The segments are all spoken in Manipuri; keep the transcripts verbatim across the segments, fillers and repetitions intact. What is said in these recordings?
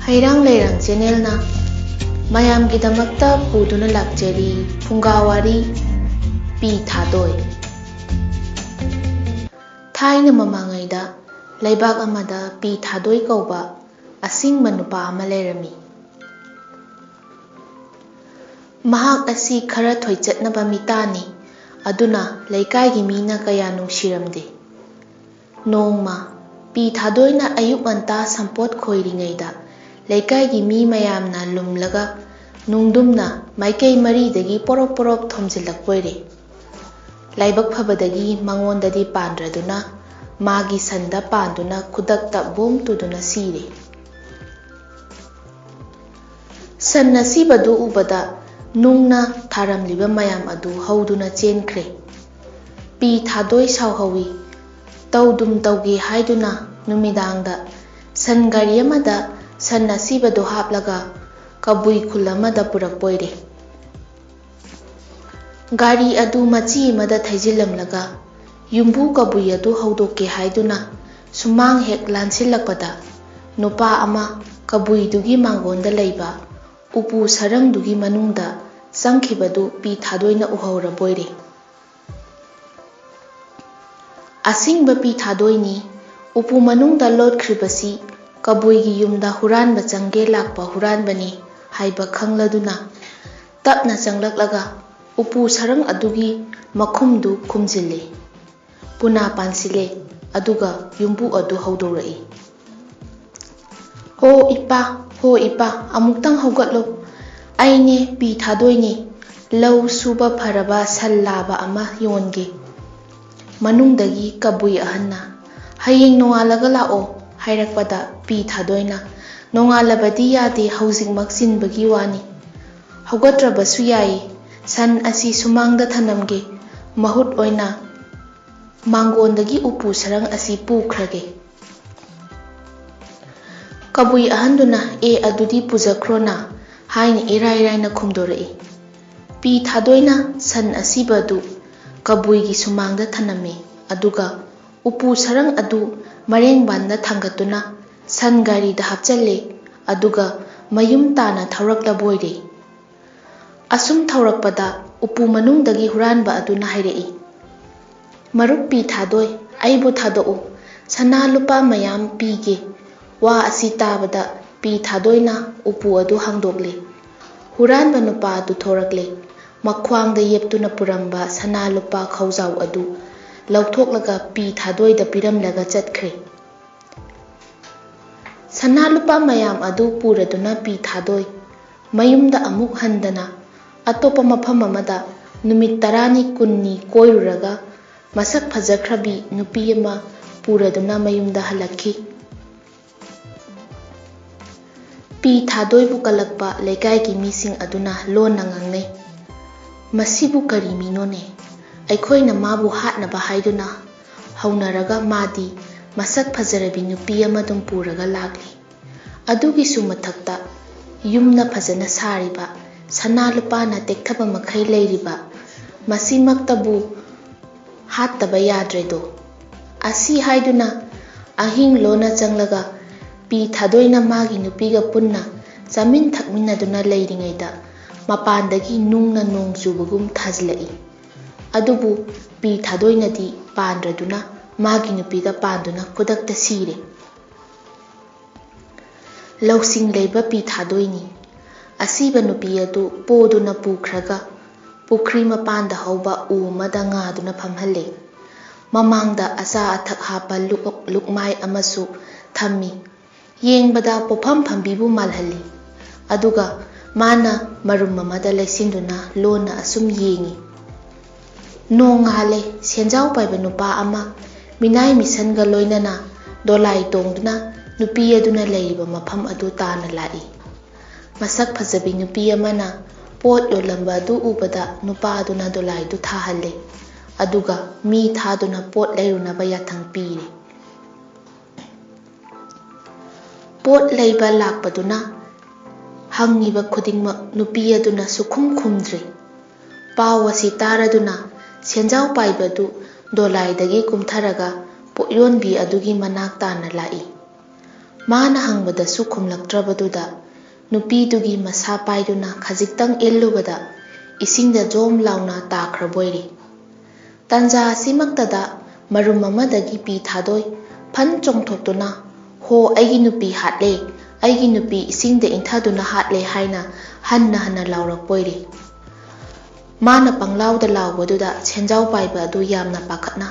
ꯍꯩꯔꯥꯡ ꯂꯩꯔꯥꯡ ꯆꯦꯅꯦꯜꯅ ꯃꯌꯥꯝꯒꯤꯗꯃꯛꯇ ꯄꯨꯗꯨꯅ ꯂꯥꯛꯆꯔꯤ ꯐꯨꯡꯒꯥ ꯋꯥꯔꯤ ꯄꯤ ꯊꯥꯗꯣꯏ꯫ ꯊꯥꯏꯅ ꯃꯃꯥꯡꯉꯩꯗ ꯂꯩꯕꯥꯛ ꯑꯃꯗ ꯄꯤ ꯊꯥꯗꯣꯏ ꯀꯧꯕ ꯑꯁꯤꯡꯕ ꯅꯨꯄꯥ ꯑꯃ ꯂꯩꯔꯝꯃꯤ꯫ ꯃꯍꯥꯛ ꯑꯁꯤ ꯈꯔ ꯊꯣꯏꯆꯠꯅꯕ ꯃꯤꯇꯥꯅꯤ, ꯑꯗꯨꯅ ꯂꯩꯀꯥꯏꯒꯤ ꯃꯤꯅ ꯀꯌꯥ ꯅꯨꯡꯁꯤꯔꯝꯗꯦ꯫ ꯅꯣꯡꯃ ꯄꯤ ꯊꯥꯗꯣꯏꯅ ꯑꯌꯨꯛ ꯉꯟꯇꯥ ꯁꯝꯄꯣꯠ ꯈꯣꯏꯔꯤꯉꯩꯗ ꯂꯩꯀꯥꯏꯒꯤ ꯃꯤ ꯃꯌꯥꯝꯅ ꯂꯨꯝꯂꯒ ꯅꯨꯡꯗꯨꯝꯅ ꯃꯥꯏꯀꯩ ꯃꯔꯤꯗꯒꯤ ꯄꯣꯔꯣꯞ ꯄꯣꯔꯣꯞ ꯊꯣꯝꯖꯤꯜꯂꯛꯄꯣꯏꯔꯦ꯫ ꯂꯥꯏꯕꯛ ꯐꯕꯗꯒꯤ ꯃꯉꯣꯟꯗꯗꯤ ꯄꯥꯟꯗ꯭ꯔꯗꯨꯅ ꯃꯥꯒꯤ ꯁꯟꯗ ꯄꯥꯟꯗꯨꯅ ꯈꯨꯗꯛꯇ ꯕꯣꯝ ꯇꯨꯗꯨꯅ ꯁꯤꯔꯦ꯫ ꯁꯟ ꯑꯁꯤꯕꯗꯨ ꯎꯕꯗ ꯅꯨꯡꯅ ꯊꯥꯔꯝꯂꯤꯕ ꯃꯌꯥꯝ ꯑꯗꯨ ꯍꯧꯗꯨꯅ ꯆꯦꯟꯈ꯭ꯔꯦ꯫ ꯄꯤ ꯊꯥꯗꯣꯏ ꯁꯥꯎꯍꯧꯏ꯫ ꯇꯧꯗꯨꯝ ꯇꯧꯒꯦ ꯍꯥꯏꯗꯨꯅ ꯅꯨꯃꯤꯗꯥꯡꯗ ꯁꯟ ꯒꯥꯔꯤ ꯑꯃꯗ ꯁꯟ ꯑꯁꯤꯕꯗꯨ ꯍꯥꯞꯂꯒ ꯀꯕꯨꯏ ꯈꯨꯜ ꯑꯃꯗ ꯄꯨꯔꯛꯄꯣꯏꯔꯦ꯫ ꯒꯥꯔꯤ ꯑꯗꯨ ꯃꯆꯤ ꯑꯃꯗ ꯊꯩꯖꯤꯜꯂꯝꯂꯒ ꯌꯨꯝꯕꯨ ꯀꯕꯨꯏ ꯑꯗꯨ ꯍꯧꯗꯣꯛꯀꯦ ꯍꯥꯏꯗꯨꯅ ꯁꯨꯃꯥꯡ ꯍꯦꯛ ꯂꯥꯟꯁꯤꯜꯂꯛꯄꯗ ꯅꯨꯄꯥ ꯑꯃ ꯀꯕꯨꯏꯗꯨꯒꯤ ꯃꯥꯡꯒꯣꯟꯗ ꯂꯩꯕ ꯎꯄꯨ ꯁꯔꯪꯗꯨꯒꯤ ꯃꯅꯨꯡꯗ ꯆꯪꯈꯤꯕꯗꯨ ꯄꯤ ꯊꯥꯗꯣꯏꯅ ꯎꯍꯧꯔꯕꯣꯏꯔꯦ꯫ ꯑꯁꯤꯡꯕ ꯄꯤ ꯊꯥꯗꯣꯏꯅꯤ꯫ ꯎꯄꯨ ꯃꯅꯨꯡꯗ ꯂꯣꯠꯈ꯭ꯔꯤꯕꯁꯤ ꯀꯕꯨꯏꯒꯤ ꯌꯨꯝꯗ ꯍꯨꯔꯥꯟꯕ ꯆꯪꯒꯦ ꯂꯥꯛꯄ ꯍꯨꯔꯥꯟꯕꯅꯤ ꯍꯥꯏꯕ ꯈꯪꯂꯗꯨꯅ ꯇꯞꯅ ꯆꯪꯂꯛꯂꯒ ꯎꯄꯨ ꯁꯔꯪ ꯑꯗꯨꯒꯤ ꯃꯈꯨꯝꯗꯨ ꯈꯨꯝꯖꯤꯜꯂꯤ꯫ ꯄꯨꯅꯥ ꯄꯥꯟꯁꯤꯜꯂꯦ꯫ ꯑꯗꯨꯒ ꯌꯨꯝꯕꯨ ꯑꯗꯨ ꯍꯧꯗꯣꯔꯛꯏ꯫ "ꯍꯣ ꯏꯄꯥ, ꯍꯣ ꯏꯄꯥ, ꯑꯃꯨꯛꯇꯪ ꯍꯧꯒꯠꯂꯣ꯫ ꯑꯩꯅꯦ ꯄꯤ ꯊꯥꯗꯣꯏꯅꯦ꯫ ꯂꯧ ꯁꯨꯕ ꯐꯔꯕ ꯁꯟ ꯂꯥꯕ ꯑꯃ ꯌꯣꯟꯒꯦ꯫" ꯃꯅꯨꯡꯗꯒꯤ ꯀꯕꯨꯏ ꯑꯍꯟꯅ, "ꯍꯌꯦꯡ ꯅꯣꯡꯉꯥꯜꯂꯒ ꯂꯥꯛꯑꯣ" ꯍꯥꯏꯔꯛꯄꯗ ꯄꯤ ꯊꯥꯗꯣꯏꯅ, "ꯅꯣꯡꯉꯥꯜꯂꯕꯗꯤ ꯌꯥꯗꯦ, ꯍꯧꯖꯤꯛꯃꯛ ꯆꯤꯟꯕꯒꯤ ꯋꯥꯅꯤ꯫ ꯍꯧꯒꯠꯇ꯭ꯔꯕꯁꯨ ꯌꯥꯏ꯫ ꯁꯟ ꯑꯁꯤ ꯁꯨꯃꯥꯡꯗ ꯊꯅꯝꯒꯦ꯫ ꯃꯍꯨꯠ ꯑꯣꯏꯅ ꯃꯥꯡꯒꯣꯟꯗꯒꯤ ꯎꯄꯨ ꯁꯔꯪ ꯑꯁꯤ ꯄꯨꯈ꯭ꯔꯒꯦ꯫" ꯀꯕꯨꯏ ꯑꯍꯟꯗꯨꯅ, "ꯑꯦ, ꯑꯗꯨꯗꯤ ꯄꯨꯖꯈ꯭ꯔꯣꯅ" ꯍꯥꯏꯅ ꯏꯔꯥꯏ ꯂꯥꯏꯅ ꯈꯨꯝꯗꯣꯔꯛꯏ꯫ ꯄꯤ ꯊꯥꯗꯣꯏꯅ ꯁꯟ ꯑꯁꯤꯕ ꯑꯗꯨ ꯀꯕꯨꯏꯒꯤ ꯁꯨꯃꯥꯡꯗ ꯊꯅꯝꯃꯤ, ꯑꯗꯨꯒ ꯎꯄꯨ ꯁꯔꯪ ꯑꯗꯨ ꯃꯔꯦꯡꯕꯥꯟꯗ ꯊꯥꯡꯒꯠꯇꯨꯅ ꯁꯟ ꯒꯥꯔꯤꯗ ꯍꯥꯞꯆꯜꯂꯦ꯫ ꯑꯗꯨꯒ ꯃꯌꯨꯝ ꯇꯥꯅ ꯊꯧꯔꯛꯂꯕꯣꯏꯔꯦ꯫ ꯑꯁꯨꯝ ꯊꯧꯔꯛꯄꯗ ꯎꯄꯨ ꯃꯅꯨꯡꯗꯒꯤ ꯍꯨꯔꯥꯟꯕ ꯑꯗꯨꯅ ꯍꯥꯏꯔꯛꯏ, "ꯃꯔꯨꯞ ꯄꯤ ꯊꯥꯗꯣꯏ, ꯑꯩꯕꯨ ꯊꯥꯗꯣꯛꯎ, ꯁꯅꯥ ꯂꯨꯄꯥ ꯃꯌꯥꯝ ꯄꯤꯒꯦ꯫" ꯋꯥ ꯑꯁꯤ ꯇꯥꯕꯗ ꯄꯤ ꯊꯥꯗꯣꯏꯅ ꯎꯄꯨ ꯑꯗꯨ ꯍꯥꯡꯗꯣꯛꯂꯦ꯫ ꯍꯨꯔꯥꯟꯕ ꯅꯨꯄꯥ ꯑꯗꯨ ꯊꯣꯔꯛꯂꯦ꯫ ꯃꯈ꯭ꯋꯥꯡꯗ ꯌꯦꯞꯇꯨꯅ ꯄꯨꯔꯝꯕ ꯁꯅꯥ ꯂꯨꯄꯥ ꯈꯧꯖꯥꯎ ꯑꯗꯨ ꯂꯧꯊꯣꯛꯂꯒ ꯄꯤ ꯊꯥꯗꯣꯏꯗ ꯄꯤꯔꯝꯂꯒ ꯆꯠꯈ꯭ꯔꯦ꯫ ꯁꯅꯥ ꯂꯨꯄꯥ ꯃꯌꯥꯝ ꯑꯗꯨ ꯄꯨꯔꯗꯨꯅ ꯄꯤ ꯊꯥꯗꯣꯏ ꯃꯌꯨꯝꯗ ꯑꯃꯨꯛ ꯍꯟꯗꯅ ꯑꯇꯣꯞꯄ ꯃꯐꯝ ꯑꯃꯗ ꯅꯨꯃꯤꯠ ꯇꯔꯥꯅꯤ ꯀꯨꯟꯅꯤ ꯀꯣꯏꯔꯨꯔꯒ ꯃꯁꯛ ꯐꯖꯈ꯭ꯔꯕꯤ ꯅꯨꯄꯤ ꯑꯃ ꯄꯨꯔꯗꯨꯅ ꯃꯌꯨꯝꯗ ꯍꯜꯂꯛꯈꯤ꯫ ꯄꯤ ꯊꯥꯗꯣꯏꯕꯨ ꯀꯜꯂꯛꯄ ꯂꯩꯀꯥꯏꯒꯤ ꯃꯤꯁꯤꯡ ꯑꯗꯨꯅ ꯂꯣꯟꯅ ꯉꯥꯡꯅꯩ꯫ "ꯃꯁꯤꯕꯨ ꯀꯔꯤ ꯃꯤꯅꯣꯅꯦ? ꯑꯩꯈꯣꯏꯅ ꯃꯥꯕꯨ ꯍꯥꯠꯅꯕ ꯍꯥꯏꯗꯨꯅ ꯍꯧꯅꯔꯒ ꯃꯥꯗꯤ ꯃꯁꯛ ꯐꯖꯔꯕꯤ ꯅꯨꯄꯤ ꯑꯃꯗꯨꯝ ꯄꯨꯔꯒ ꯂꯥꯛꯂꯤ꯫ ꯑꯗꯨꯒꯤꯁꯨ ꯃꯊꯛꯇ ꯌꯨꯝꯅ ꯐꯖꯅ ꯁꯥꯔꯤꯕ, ꯁꯅꯥ ꯂꯨꯄꯥꯅ ꯇꯦꯛꯊꯕ ꯃꯈꯩ ꯂꯩꯔꯤꯕ, ꯃꯁꯤꯃꯛꯇꯕꯨ ꯍꯥꯠꯇꯕ ꯌꯥꯗ꯭ꯔꯦꯗꯣ꯫" ꯑꯁꯤ ꯍꯥꯏꯗꯨꯅ ꯑꯍꯤꯡ ꯂꯣꯟꯅ ꯆꯪꯂꯒ ꯄꯤ ꯊꯥꯗꯣꯏꯅ ꯃꯥꯒꯤ ꯅꯨꯄꯤꯒ ꯄꯨꯟꯅ ꯆꯥꯃꯤꯟ ꯊꯛꯃꯤꯟꯅꯗꯨꯅ ꯂꯩꯔꯤꯉꯩꯗ ꯃꯄꯥꯟꯗꯒꯤ ꯅꯨꯡꯅ ꯅꯣꯡ ꯆꯨꯕꯒꯨꯝ ꯊꯥꯖꯤꯜꯂꯛꯏ꯫ ꯑꯗꯨꯕꯨ ꯄꯤ ꯊꯥꯗꯣꯏꯅꯗꯤ ꯄꯥꯟꯗ꯭ꯔꯗꯨꯅ ꯃꯥꯒꯤ ꯅꯨꯄꯤꯒ ꯄꯥꯟꯗꯨꯅ ꯈꯨꯗꯛꯇ ꯁꯤꯔꯦ꯫ ꯂꯧꯁꯤꯡ ꯂꯩꯕ ꯄꯤ ꯊꯥꯗꯣꯏꯅꯤ꯫ ꯑꯁꯤꯕ ꯅꯨꯄꯤ ꯑꯗꯨ ꯄꯣꯗꯨꯅ ꯄꯨꯈ꯭ꯔꯒ ꯄꯨꯈ꯭ꯔꯤ ꯃꯄꯥꯟꯗ ꯍꯧꯕ ꯎ ꯑꯃꯗ ꯉꯥꯗꯨꯅ ꯐꯝꯍꯜꯂꯦ꯫ ꯃꯃꯥꯡꯗ ꯑꯆꯥ ꯑꯊꯛ ꯍꯥꯞꯄ ꯂꯨꯛ-, ꯂꯨꯛꯃꯥꯏ ꯑꯃꯁꯨ ꯊꯝꯃꯤ꯫ ꯌꯦꯡꯕꯗ ꯄꯣꯐꯝ ꯐꯝꯕꯤꯕꯨ ꯃꯥꯜꯍꯜꯂꯤ꯫ ꯑꯗꯨꯒ ꯃꯥꯅ ꯃꯔꯨꯝ ꯑꯃꯗ ꯂꯩꯁꯤꯟꯗꯨꯅ ꯂꯣꯟꯅ ꯑꯁꯨꯝ ꯌꯦꯡꯏ꯫ ꯅꯣꯡꯉꯥꯜꯂꯦ, ꯁꯦꯟꯖꯥꯎ ꯄꯥꯏꯕ ꯅꯨꯄꯥ ꯑꯃ ꯃꯤꯅꯥꯏ ꯃꯤꯁꯟꯒ ꯂꯣꯏꯅꯅ ꯗꯣꯂꯥꯏ ꯇꯣꯡꯗꯨꯅ ꯅꯨꯄꯤ ꯑꯗꯨꯅ ꯂꯩꯔꯤꯕ ꯃꯐꯝ ꯑꯗꯨ ꯇꯥꯅ ꯂꯥꯛꯏ꯫ ꯃꯁꯛ ꯐꯖꯕꯤ ꯅꯨꯄꯤ ꯑꯃꯅ ꯄꯣꯠ ꯌꯣꯜꯂꯝꯕ ꯑꯗꯨ ꯎꯕꯗ ꯅꯨꯄꯥ ꯑꯗꯨꯅ ꯗꯣꯂꯥꯏꯗꯨ ꯊꯥꯍꯜꯂꯦ꯫ ꯑꯗꯨꯒ ꯃꯤ ꯊꯥꯗꯨꯅ ꯄꯣꯠ ꯂꯩꯔꯨꯅꯕ ꯌꯥꯊꯪ ꯄꯤꯔꯦ꯫ ꯄꯣꯠ ꯂꯩꯕ ꯂꯥꯛꯄꯗꯨꯅ ꯍꯪꯉꯤꯕ ꯈꯨꯗꯤꯡꯃꯛ ꯅꯨꯄꯤ ꯑꯗꯨꯅ ꯁꯨꯈꯨꯝ ꯈꯨꯝꯗ꯭ꯔꯦ꯫ ꯄꯥꯎ ꯑꯁꯤ ꯇꯥꯔꯗꯨꯅ ꯁꯦꯟꯖꯥꯎ ꯄꯥꯏꯕꯗꯨ ꯗꯣꯂꯥꯏꯗꯒꯤ ꯀꯨꯝꯊꯔꯒ ꯄꯣꯠꯌꯣꯟꯕꯤ ꯑꯗꯨꯒꯤ ꯃꯅꯥꯛ ꯇꯥꯅ ꯂꯥꯛꯏ꯫ ꯃꯥꯅ ꯍꯪꯕꯗꯁꯨ ꯈꯨꯝꯂꯛꯇ꯭ꯔꯕꯗꯨꯗ ꯅꯨꯄꯤꯗꯨꯒꯤ ꯃꯁꯥ ꯄꯥꯏꯗꯨꯅ ꯈꯖꯤꯛꯇꯪ ꯏꯜꯂꯨꯕꯗ ꯏꯁꯤꯡꯗ ꯖꯣꯝ ꯂꯥꯎꯅ ꯇꯥꯈ꯭ꯔꯕꯣꯏꯔꯦ꯫ ꯇꯥꯟꯖꯥ ꯑꯁꯤꯃꯛꯇꯗ ꯃꯔꯨꯝ ꯑꯃꯗꯒꯤ ꯄꯤ ꯊꯥꯗꯣꯏ ꯐꯟ ꯆꯣꯡꯊꯣꯛꯇꯨꯅ, "ꯍꯣ, ꯑꯩꯒꯤ ꯅꯨꯄꯤ ꯍꯥꯠꯂꯦ, ꯑꯩꯒꯤ ꯅꯨꯄꯤ ꯏꯁꯤꯡꯗ ꯏꯟꯊꯗꯨꯅ ꯍꯥꯠꯂꯦ" ꯍꯥꯏꯅ ꯍꯟꯅ ꯍꯟꯅ ꯂꯥꯎꯔꯛꯄꯣꯏꯔꯦ꯫ ꯃꯥꯅ ꯄꯪꯂꯥꯎꯗ ꯂꯥꯎꯕꯗꯨꯗ ꯁꯦꯟꯖꯥꯎ ꯄꯥꯏꯕ ꯑꯗꯨ ꯌꯥꯝꯅ ꯄꯥꯈꯠꯅ,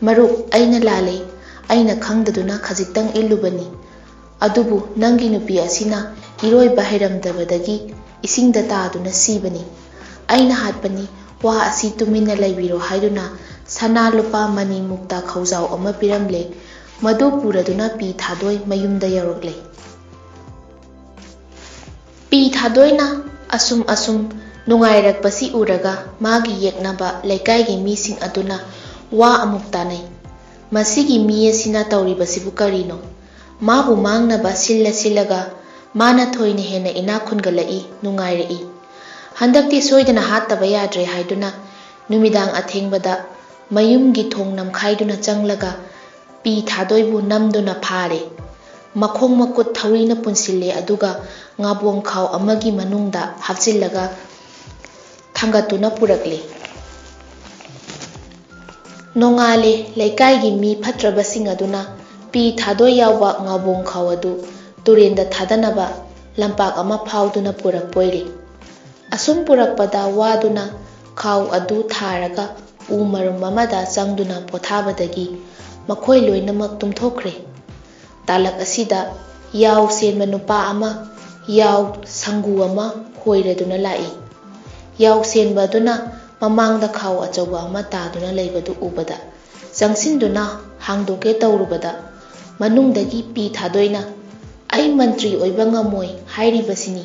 "ꯃꯔꯨꯞ, ꯑꯩꯅ ꯂꯥꯜꯂꯦ, ꯑꯩꯅ ꯈꯪꯗꯗꯨꯅ ꯈꯖꯤꯛꯇꯪ ꯏꯜꯂꯨꯕꯅꯤ꯫ ꯑꯗꯨꯕꯨ ꯅꯪꯒꯤ ꯅꯨꯄꯤ ꯑꯁꯤꯅ ꯏꯔꯣꯏꯕ ꯍꯩꯔꯝꯗꯕꯗꯒꯤ ꯏꯁꯤꯡꯗ ꯇꯥꯗꯨꯅ ꯁꯤꯕꯅꯤ꯫ ꯑꯩꯅ ꯍꯥꯠꯄꯅꯤ, ꯋꯥ ꯑꯁꯤ ꯇꯨꯃꯤꯟꯅ ꯂꯩꯕꯤꯔꯣ" ꯍꯥꯏꯗꯨꯅ ꯁꯅꯥ ꯂꯨꯄꯥ ꯃꯅꯤ ꯃꯨꯛꯇ ꯈꯧꯖꯥꯎ ꯑꯃ ꯄꯤꯔꯝꯂꯦ꯫ ꯃꯗꯨ ꯄꯨꯔꯗꯨꯅ ꯄꯤ ꯊꯥꯗꯣꯏ ꯃꯌꯨꯝꯗ ꯌꯧꯔꯛꯂꯦ꯫ ꯄꯤ ꯊꯥꯗꯣꯏꯅ ꯑꯁꯨꯝ ꯑꯁꯨꯝ ꯅꯨꯡꯉꯥꯏꯔꯛꯄꯁꯤ ꯎꯔꯒ ꯃꯥꯒꯤ ꯌꯦꯛꯅꯕ ꯂꯩꯀꯥꯏꯒꯤ ꯃꯤꯁꯤꯡ ꯑꯗꯨꯅ ꯋꯥ ꯑꯃꯨꯛ ꯇꯥꯅꯩ꯫ "ꯃꯁꯤꯒꯤ ꯃꯤ ꯑꯁꯤꯅ ꯇꯧꯔꯤꯕꯁꯤꯕꯨ ꯀꯔꯤꯅꯣ? ꯃꯥꯕꯨ ꯃꯥꯡꯅꯕ ꯁꯤꯜꯂ ꯁꯤꯜꯂꯒ ꯃꯥꯅ ꯊꯣꯏꯅ ꯍꯦꯟꯅ ꯏꯅꯥꯛ ꯈꯨꯟꯒꯠꯂꯛꯏ, ꯅꯨꯡꯉꯥꯏꯔꯛꯏ꯫ ꯍꯟꯗꯛꯇꯤ ꯁꯣꯏꯗꯅ ꯍꯥꯠꯇꯕ ꯌꯥꯗ꯭ꯔꯦ" ꯍꯥꯏꯗꯨꯅ ꯅꯨꯃꯤꯗꯥꯡ ꯑꯊꯦꯡꯕꯗ ꯃꯌꯨꯝꯒꯤ ꯊꯣꯡ ꯅꯝꯈꯥꯏꯗꯨꯅ ꯆꯪꯂꯒ ꯄꯤ ꯊꯥꯗꯣꯏꯕꯨ ꯅꯝꯗꯨꯅ ꯐꯥꯔꯦ꯫ ꯃꯈꯣꯡ ꯃꯈꯨꯠ ꯊꯧꯔꯤꯅ ꯄꯨꯟꯁꯤꯜꯂꯦ, ꯑꯗꯨꯒ ꯉꯥꯕꯣꯡ ꯈꯥꯎ ꯑꯃꯒꯤ ꯃꯅꯨꯡꯗ ꯍꯥꯞꯆꯤꯜꯂꯒ ꯊꯥꯡꯒꯠꯇꯨꯅ ꯄꯨꯔꯛꯂꯦ꯫ ꯅꯣꯡꯉꯥꯜꯂꯦ, ꯂꯩꯀꯥꯏꯒꯤ ꯃꯤ ꯐꯠꯇ꯭ꯔꯕꯁꯤꯡ ꯑꯗꯨꯅ ꯄꯤ ꯊꯥꯗꯣꯏ ꯌꯥꯎꯕ ꯉꯥꯕꯣꯡ ꯈꯥꯎ ꯑꯗꯨ ꯇꯨꯔꯦꯟꯗ ꯊꯥꯗꯅꯕ ꯂꯝꯄꯥꯛ ꯑꯃ ꯐꯥꯎꯗꯨꯅ ꯄꯨꯔꯛꯄꯣꯏꯔꯦ꯫ ꯑꯁꯨꯝ ꯄꯨꯔꯛꯄꯗ ꯋꯥꯗꯨꯅ ꯈꯥꯎ ꯑꯗꯨ ꯊꯥꯔꯒ ꯎ ꯃꯔꯨꯝ ꯑꯃꯗ ꯆꯪꯗꯨꯅ ꯄꯣꯊꯥꯕꯗꯒꯤ ꯃꯈꯣꯏ ꯂꯣꯏꯅꯃꯛ ꯇꯨꯝꯊꯣꯛꯈ꯭ꯔꯦ꯫ ꯇꯥꯂꯛ ꯑꯁꯤꯗ ꯌꯥꯎ ꯁꯦꯟꯕ ꯅꯨꯄꯥ ꯑꯃ ꯌꯥꯎ ꯁꯪꯒꯨ ꯑꯃ ꯍꯣꯏꯔꯗꯨꯅ ꯂꯥꯛꯏ꯫ ꯌꯥꯎ ꯁꯦꯟꯕ ꯑꯗꯨꯅ ꯃꯃꯥꯡꯗ ꯈꯥꯎ ꯑꯆꯧꯕ ꯑꯃ ꯇꯥꯗꯨꯅ ꯂꯩꯕꯗꯨ ꯎꯕꯗ ꯆꯪꯁꯤꯟꯗꯨꯅ ꯍꯥꯡꯗꯣꯛꯀꯦ ꯇꯧꯔꯨꯕꯗ ꯃꯅꯨꯡꯗꯒꯤ ꯄꯤ ꯊꯥꯗꯣꯏꯅ, "ꯑꯩ ꯃꯟꯇ꯭ꯔꯤ ꯑꯣꯏꯕ ꯉꯝꯃꯣꯏ ꯍꯥꯏꯔꯤꯕꯁꯤꯅꯤ,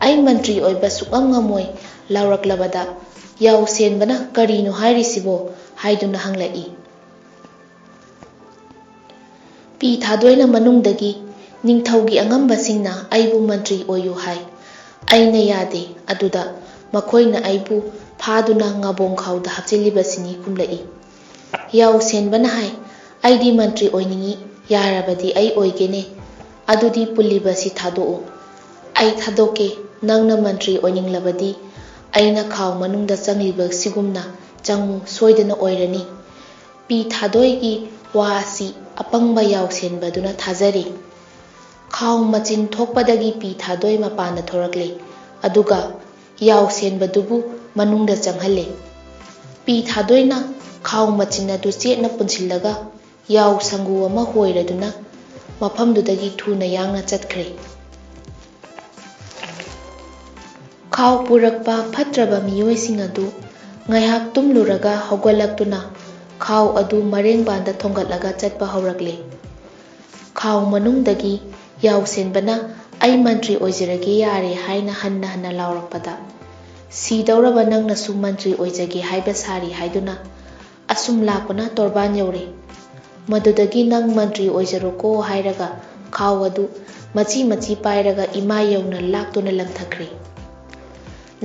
ꯑꯩ ꯃꯟꯇ꯭ꯔꯤ ꯑꯣꯏꯕ ꯁꯨꯛꯉꯝ ꯉꯝꯃꯣꯏ" ꯂꯥꯎꯔꯛꯂꯕꯗ ꯌꯥꯎ ꯁꯦꯟꯕꯅ "ꯀꯔꯤꯅꯣ ꯍꯥꯏꯔꯤꯁꯤꯕꯣ?" ꯍꯥꯏꯗꯨꯅ ꯍꯪꯂꯛꯏ꯫ ꯄꯤ ꯊꯥꯗꯣꯏꯅ ꯃꯅꯨꯡꯗꯒꯤ, "ꯅꯤꯡꯊꯧꯒꯤ ꯑꯉꯝꯕꯁꯤꯡꯅ ꯑꯩꯕꯨ ꯃꯟꯇ꯭ꯔꯤ ꯑꯣꯏꯌꯨ ꯍꯥꯏ꯫ ꯑꯩꯅ ꯌꯥꯗꯦ꯫ ꯑꯗꯨꯗ ꯃꯈꯣꯏꯅ ꯑꯩꯕꯨ ꯐꯥꯗꯨꯅ ꯉꯥꯕꯣꯡ ꯈꯥꯎꯗ ꯍꯥꯞꯆꯤꯜꯂꯤꯕꯁꯤꯅꯤ" ꯈꯨꯝꯂꯛꯏ꯫ ꯌꯥꯎ ꯁꯦꯟꯕꯅ ꯍꯥꯏ, "ꯑꯩꯗꯤ ꯃꯟꯇ꯭ꯔꯤ ꯑꯣꯏꯅꯤꯡꯏ, ꯌꯥꯔꯕꯗꯤ ꯑꯩ ꯑꯣꯏꯒꯦꯅꯦ"꯫ "ꯑꯗꯨꯗꯤ ꯄꯨꯜꯂꯤꯕꯁꯤ ꯊꯥꯗꯣꯛꯎ꯫" "ꯑꯩ ꯊꯥꯗꯣꯛꯀꯦ꯫ ꯅꯪꯅ ꯃꯟꯇ꯭ꯔꯤ ꯑꯣꯏꯅꯤꯡꯂꯕꯗꯤ ꯑꯩꯅ ꯈꯥꯎ ꯃꯅꯨꯡꯗ ꯆꯪꯂꯤꯕꯁꯤꯒꯨꯝꯅ ꯆꯪꯉꯨ, ꯁꯣꯏꯗꯅ ꯑꯣꯏꯔꯅꯤ꯫" ꯄꯤ ꯊꯥꯗꯣꯏꯒꯤ ꯋꯥ ꯑꯁꯤ ꯑꯄꯪꯕ ꯌꯥꯎꯁꯦꯟꯕꯗꯨꯅ ꯊꯥꯖꯔꯦ꯫ ꯈꯥꯎ ꯃꯆꯤꯟ ꯊꯣꯛꯄꯗꯒꯤ ꯄꯤ ꯊꯥꯗꯣꯏ ꯃꯄꯥꯟꯗ ꯊꯣꯔꯛꯂꯦ, ꯑꯗꯨꯒ ꯌꯥꯎꯁꯦꯟꯕꯗꯨꯕꯨ ꯃꯅꯨꯡꯗ ꯆꯪꯍꯜꯂꯦ꯫ ꯄꯤ ꯊꯥꯗꯣꯏꯅ ꯈꯥꯎ ꯃꯆꯤꯟ ꯑꯗꯨ ꯆꯦꯠꯅ ꯄꯨꯟꯁꯤꯜꯂꯒ ꯌꯥꯎ ꯁꯪꯒꯨ ꯑꯃ ꯍꯣꯏꯔꯗꯨꯅ ꯃꯐꯝꯗꯨꯗꯒꯤ ꯊꯨꯅ ꯌꯥꯡꯅ ꯆꯠꯈ꯭ꯔꯦ꯫ ꯈꯥꯎ ꯄꯨꯔꯛꯄ ꯐꯠꯇ꯭ꯔꯕ ꯃꯤꯑꯣꯏꯁꯤꯡ ꯑꯗꯨ ꯉꯥꯏꯍꯥꯛ ꯇꯨꯝꯂꯨꯔꯒ ꯍꯧꯒꯠꯂꯛꯇꯨꯅ ꯈꯥꯎ ꯑꯗꯨ ꯃꯔꯦꯡꯕꯥꯟꯗ ꯊꯣꯡꯒꯠꯂꯒ ꯆꯠꯄ ꯍꯧꯔꯛꯂꯦ꯫ ꯈꯥꯎ ꯃꯅꯨꯡꯗꯒꯤ ꯌꯥꯎꯁꯦꯟꯕꯅ "ꯑꯩ ꯃꯟꯇ꯭ꯔꯤ ꯑꯣꯏꯖꯔꯒꯦ ꯌꯥꯔꯦ" ꯍꯥꯏꯅ ꯍꯟꯅ ꯍꯟꯅ ꯂꯥꯎꯔꯛꯄꯗ, "ꯁꯤꯗꯧꯔꯕ ꯅꯪꯅꯁꯨ ꯃꯟꯇ꯭ꯔꯤ ꯑꯣꯏꯖꯒꯦ ꯍꯥꯏꯕ ꯁꯥꯔꯤ" ꯍꯥꯏꯗꯨꯅ ꯑꯁꯨꯝ ꯂꯥꯛꯄꯅ ꯇꯣꯔꯕꯥꯟ ꯌꯧꯔꯦ꯫ ꯃꯗꯨꯗꯒꯤ "ꯅꯪ ꯃꯟꯇ꯭ꯔꯤ ꯑꯣꯏꯖꯔꯣꯀꯣ" ꯍꯥꯏꯔꯒ ꯈꯥꯎ ꯑꯗꯨ ꯃꯆꯤ ꯃꯆꯤ ꯄꯥꯏꯔꯒ ꯏꯃꯥꯏ ꯌꯧꯅ ꯂꯥꯛꯇꯨꯅ ꯂꯪꯊꯈ꯭ꯔꯦ꯫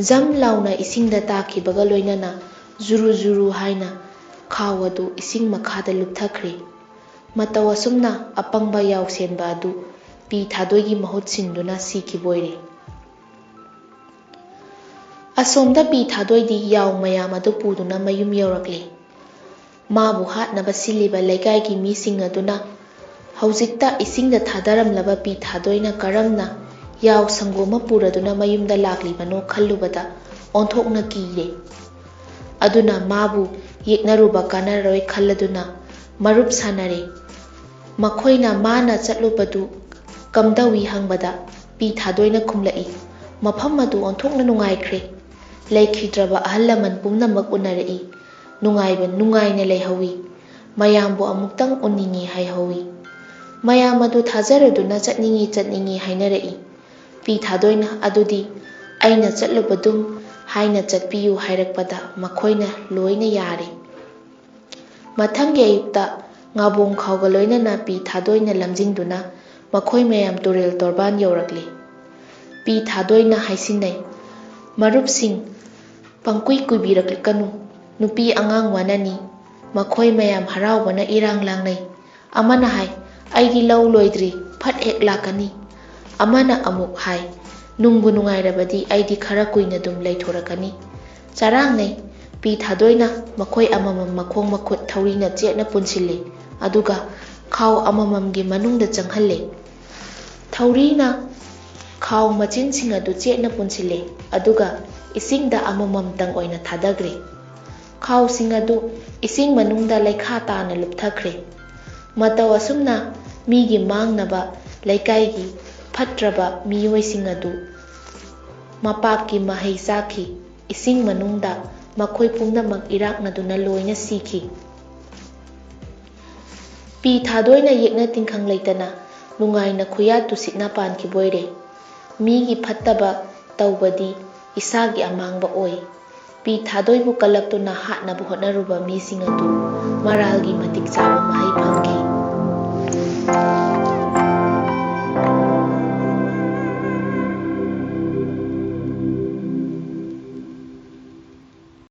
ꯖꯝ ꯂꯥꯎꯅ ꯏꯁꯤꯡꯗ ꯇꯥꯈꯤꯕꯒ ꯂꯣꯏꯅꯅ ꯖꯨꯔꯨ ꯖꯨꯔꯨ ꯍꯥꯏꯅ ꯈꯥꯎ ꯑꯗꯨ ꯏꯁꯤꯡ ꯃꯈꯥꯗ ꯂꯨꯞꯊꯈ꯭ꯔꯦ꯫ ꯃꯇꯧ ꯑꯁꯨꯝꯅ ꯑꯄꯪꯕ ꯌꯥꯎꯁꯦꯟꯕ ꯑꯗꯨ ꯄꯤ ꯊꯥꯗꯣꯏꯒꯤ ꯃꯍꯨꯠ ꯁꯤꯟꯗꯨꯅ ꯁꯤꯈꯤꯕ ꯑꯣꯏꯔꯦ꯫ ꯑꯁꯣꯝꯗ ꯄꯤ ꯊꯥꯗꯣꯏꯗꯤ ꯌꯥꯎ ꯃꯌꯥꯝ ꯑꯗꯨ ꯄꯨꯗꯨꯅ ꯃꯌꯨꯝ ꯌꯧꯔꯛꯂꯦ꯫ ꯃꯥꯕꯨ ꯍꯥꯠꯅꯕ ꯁꯤꯜꯂꯤꯕ ꯂꯩꯀꯥꯏꯒꯤ ꯃꯤꯁꯤꯡ ꯑꯗꯨꯅ ꯍꯧꯖꯤꯛꯇ ꯏꯁꯤꯡꯗ ꯊꯥꯗꯔꯝꯂꯕ ꯄꯤ ꯊꯥꯗꯣꯏꯅ ꯀꯔꯝꯅ ꯌꯥꯎ ꯁꯪꯒꯣꯝ ꯑꯃ ꯄꯨꯔꯗꯨꯅ ꯃꯌꯨꯝꯗ ꯂꯥꯛꯂꯤꯕꯅꯣ ꯈꯜꯂꯨꯕꯗ ꯑꯣꯟꯊꯣꯛꯅ ꯀꯤꯔꯦ꯫ ꯑꯗꯨꯅ ꯃꯥꯕꯨ ꯌꯦꯛꯅꯔꯨꯕ ꯀꯥꯟꯅꯔꯣꯏ ꯈꯜꯂꯗꯨꯅ ꯃꯔꯨꯞ ꯁꯥꯟꯅꯔꯦ꯫ ꯃꯈꯣꯏꯅ ꯃꯥꯅ ꯆꯠꯂꯨꯕꯗꯨ ꯀꯝꯗꯧꯏ ꯍꯪꯕꯗ ꯄꯤ ꯊꯥꯗꯣꯏꯅ ꯈꯨꯝꯂꯛꯏ, "ꯃꯐꯝ ꯑꯗꯨ ꯑꯣꯟꯊꯣꯛꯅ ꯅꯨꯡꯉꯥꯏꯈ꯭ꯔꯦ꯫ ꯂꯩꯈꯤꯗ꯭ꯔꯕ ꯑꯍꯜ ꯂꯃꯟ ꯄꯨꯝꯅꯃꯛ ꯎꯅꯔꯛꯏ꯫ ꯅꯨꯡꯉꯥꯏꯕ, ꯅꯨꯡꯉꯥꯏꯅ ꯂꯩꯍꯧꯏ꯫ ꯃꯌꯥꯝꯕꯨ ꯑꯃꯨꯛꯇꯪ ꯎꯅꯤꯡꯏ" ꯍꯥꯏꯍꯧꯏ꯫ ꯃꯌꯥꯝ ꯑꯗꯨ ꯊꯥꯖꯔꯗꯨꯅ "ꯆꯠꯅꯤꯡꯏ, ꯆꯠꯅꯤꯡꯏ" ꯍꯥꯏꯅꯔꯛꯏ꯫ ꯄꯤ ꯊꯥꯗꯣꯏꯅ "ꯑꯗꯨꯗꯤ ꯑꯩꯅ ꯆꯠꯂꯨꯕꯗꯨꯝ ꯍꯥꯏꯅ ꯆꯠꯄꯤꯌꯨ" ꯍꯥꯏꯔꯛꯄꯗ ꯃꯈꯣꯏꯅ ꯂꯣꯏꯅ ꯌꯥꯔꯦ꯫ ꯃꯊꯪꯒꯤ ꯑꯌꯨꯛꯇ ꯉꯥꯕꯣꯡ ꯈꯥꯎꯒ ꯂꯣꯏꯅꯅ ꯄꯤ ꯊꯥꯗꯣꯏꯅ ꯂꯝꯖꯤꯡꯗꯨꯅ ꯃꯈꯣꯏ ꯃꯌꯥꯝ ꯇꯨꯔꯦꯜ ꯇꯣꯔꯕꯥꯟ ꯌꯧꯔꯛꯂꯦ꯫ ꯄꯤ ꯊꯥꯗꯣꯏꯅ ꯍꯥꯏꯁꯤꯟꯅꯩ, "ꯃꯔꯨꯞꯁꯤꯡ, ꯄꯪꯀꯨꯏ ꯀꯨꯏꯕꯤꯔꯛꯀꯅꯨ꯫ ꯅꯨꯄꯤ ꯑꯉꯥꯡ ꯋꯥꯅꯅꯤ꯫" ꯃꯈꯣꯏ ꯃꯌꯥꯝ ꯍꯔꯥꯎꯕꯅ ꯏꯔꯥꯡ ꯂꯥꯡꯅꯩ꯫ ꯑꯃꯅ ꯍꯥꯏ, "ꯑꯩꯒꯤ ꯂꯧ ꯂꯣꯏꯗ꯭ꯔꯤ, ꯐꯠ ꯍꯦꯛ ꯂꯥꯛꯀꯅꯤ"꯫ ꯑꯃꯅ ꯑꯃꯨꯛ ꯍꯥꯏ, "ꯅꯨꯡꯕꯨ ꯅꯨꯡꯉꯥꯏꯔꯕꯗꯤ ꯑꯩꯗꯤ ꯈꯔ ꯀꯨꯏꯅ ꯑꯗꯨꯝ ꯂꯩꯊꯣꯔꯛꯀꯅꯤ"꯫ ꯆꯔꯥꯡꯅꯩ꯫ ꯄꯤ ꯊꯥꯗꯣꯏꯅ ꯃꯈꯣꯏ ꯑꯃꯃꯝ ꯃꯈꯣꯡ ꯃꯈꯨꯠ ꯊꯧꯔꯤꯅ ꯆꯦꯠꯅ ꯄꯨꯟꯁꯤꯜꯂꯤ, ꯑꯗꯨꯒ ꯈꯥꯎ ꯑꯃꯃꯝꯒꯤ ꯃꯅꯨꯡꯗ ꯆꯪꯍꯜꯂꯤ꯫ ꯊꯧꯔꯤꯅ ꯈꯥꯎ ꯃꯆꯤꯟꯁꯤꯡ ꯑꯗꯨ ꯆꯦꯠꯅ ꯄꯨꯟꯁꯤꯜꯂꯦ, ꯑꯗꯨꯒ ꯏꯁꯤꯡꯗ ꯑꯃꯃꯝꯇꯪ ꯑꯣꯏꯅ ꯊꯥꯗꯈ꯭ꯔꯦ꯫ ꯈꯥꯎꯁꯤꯡ ꯑꯗꯨ ꯏꯁꯤꯡ ꯃꯅꯨꯡꯗ ꯂꯩꯈꯥ ꯇꯥꯅ ꯂꯨꯞꯊꯈ꯭ꯔꯦ꯫ ꯃꯇꯧ ꯑꯁꯨꯝꯅ ꯃꯤꯒꯤ ꯃꯥꯡꯅꯕ ꯂꯩꯀꯥꯏꯒꯤ ꯐꯠꯇ꯭ꯔꯕ ꯃꯤꯑꯣꯏꯁꯤꯡ ꯑꯗꯨ ꯃꯄꯥꯞꯀꯤ ꯃꯍꯩ ꯆꯥꯈꯤ꯫ ꯏꯁꯤꯡ ꯃꯅꯨꯡꯗ ꯃꯈꯣꯏ ꯄꯨꯝꯅꯃꯛ ꯏꯔꯥꯛꯅꯗꯨꯅ ꯂꯣꯏꯅ ꯁꯤꯈꯤ꯫ ꯄꯤ ꯊꯥꯗꯣꯏꯅ ꯌꯦꯛꯅ ꯇꯤꯡꯈꯪ ꯂꯩꯇꯅ ꯅꯨꯡꯉꯥꯏꯅ ꯈꯨꯌꯥ ꯇꯨꯁꯤꯠꯅ ꯄꯥꯟꯈꯤꯕ ꯑꯣꯏꯔꯦ꯫ ꯃꯤꯒꯤ ꯐꯠꯇꯕ ꯇꯧꯕꯗꯤ ꯏꯁꯥꯒꯤ ꯑꯃꯥꯡꯕ ꯑꯣꯏ꯫ ꯄꯤ ꯊꯥꯗꯣꯏꯕꯨ ꯀꯜꯂꯛꯇꯨꯅ ꯍꯥꯠꯅꯕ ꯍꯣꯠꯅꯔꯨꯕ ꯃꯤꯁꯤꯡ ꯑꯗꯨ ꯃꯔꯥꯜꯒꯤ ꯃꯇꯤꯛ ꯆꯥꯕ ꯃꯍꯩ ꯐꯪꯈꯤ꯫